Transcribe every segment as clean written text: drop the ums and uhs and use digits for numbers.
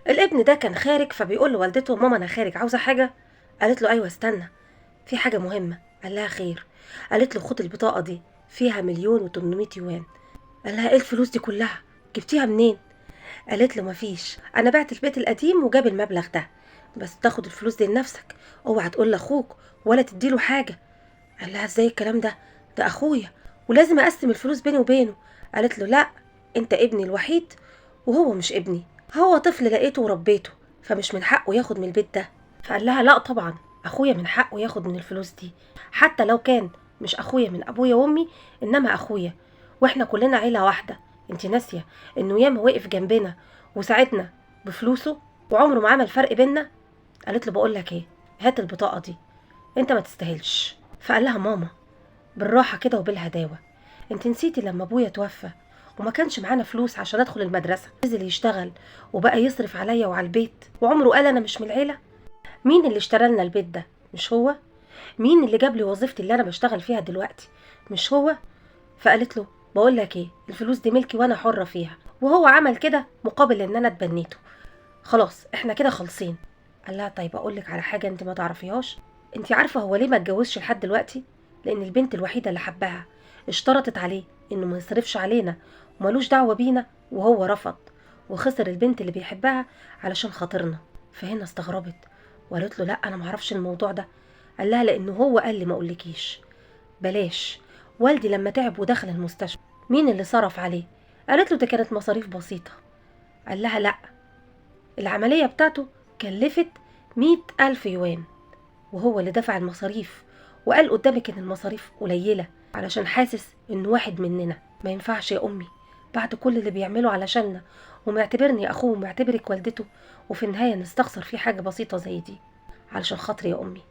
الابن ده كان خارج، فبيقول لوالدته ماما انا خارج، عاوزه حاجه؟ قالت له ايوه استنى، في حاجه مهمه. قال لها خير؟ قالت له خد البطاقه دي فيها 1,800,000 يوان. قال لها ايه الفلوس دي كلها؟ جبتيها منين؟ قالت له مفيش، انا بعت البيت القديم وجاب المبلغ ده، بس تاخد الفلوس دي لنفسك، اوعى تقول لاخوك ولا تديله حاجه. قال لها ازاي الكلام ده؟ ده اخويا ولازم اقسم الفلوس بيني وبينه. قالت له لا، انت ابني الوحيد وهو مش ابني، هو طفل لقيته وربيته، فمش من حقه ياخد من البيت ده. فقال لها لا طبعا، اخويا من حقه ياخد من الفلوس دي، حتى لو كان مش اخويا من ابويا وامي، انما اخويا، واحنا كلنا عيله واحده. انت ناسيه انه ياما وقف جنبنا وساعدنا بفلوسه وعمره ما عمل فرق بينا؟ قالت له بقول لك ايه، هات البطاقه دي، انت ما تستاهلش. فقال لها ماما بالراحه كده وبالهداوه، انت نسيتي لما ابويا توفى وما كانش معانا فلوس عشان ادخل المدرسه، نزل يشتغل وبقى يصرف عليا وعلى البيت، وعمره قال انا مش من العيله؟ مين اللي اشترى لنا البيت ده؟ مش هو؟ مين اللي جاب لي وظيفتي اللي انا بشتغل فيها دلوقتي؟ مش هو؟ فقالت له بقول لك ايه، الفلوس دي ملكي وانا حره فيها، وهو عمل كده مقابل ان انا اتبنيته، خلاص احنا كده خالصين. قال لها طيب اقول لك على حاجه انت ما تعرفيهاش، انت عارفه هو ليه ما اتجوزش لحد دلوقتي؟ لان البنت الوحيده اللي حبها اشترطت عليه انه ما يصرفش علينا ومالوش دعوه بينا، وهو رفض وخسر البنت اللي بيحبها علشان خاطرنا. فهنا استغربت وقالت له لا انا ما اعرفش الموضوع ده. قال لها لانه هو قال لي ما اقولكيش، بلاش. والدي لما تعب ودخل المستشفى مين اللي صرف عليه؟ قالت له ده كانت مصاريف بسيطة. قال لها لا، العملية بتاعته كلفت 100,000 يوان، وهو اللي دفع المصاريف، وقال قدامك ان المصاريف قليلة علشان حاسس انه واحد مننا. ما ينفعش يا امي بعد كل اللي بيعمله علشاننا، ومعتبرني اخوه ومعتبرك والدته، وفي النهاية نستخسر فيه حاجة بسيطة زي دي علشان خاطري يا امي.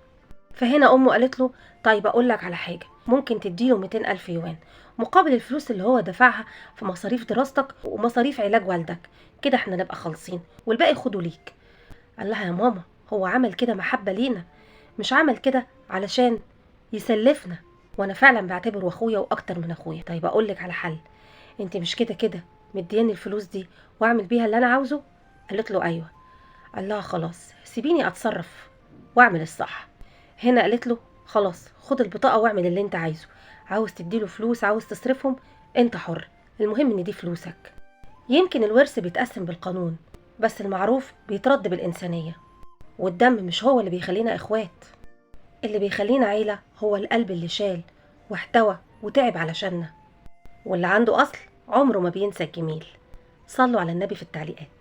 فهنا امه قالت له طيب اقول لك على حاجة، ممكن تديله 200,000 يوان مقابل الفلوس اللي هو دفعها في مصاريف دراستك ومصاريف علاج والدك، كده احنا نبقى خالصين والباقي خده ليك. قال لها يا ماما هو عمل كده محبة لينا، مش عمل كده علشان يسلفنا، وانا فعلا بعتبره اخويا واكتر من اخويا. طيب اقول لك على حل، انت مش كده كده مدياني الفلوس دي واعمل بيها اللي انا عاوزه؟ قالت له ايوه. قال لها خلاص سيبيني اتصرف واعمل الصح. هنا قالت له خلاص خد البطاقة واعمل اللي انت عايزه، عاوز تديله فلوس، عاوز تصرفهم، انت حر، المهم ان دي فلوسك. يمكن الورث بيتقسم بالقانون، بس المعروف بيترد بالإنسانية، والدم مش هو اللي بيخلينا اخوات، اللي بيخلينا عيلة هو القلب اللي شال واحتوى وتعب علشاننا، واللي عنده أصل عمره ما بينسى الجميل. صلوا على النبي في التعليقات.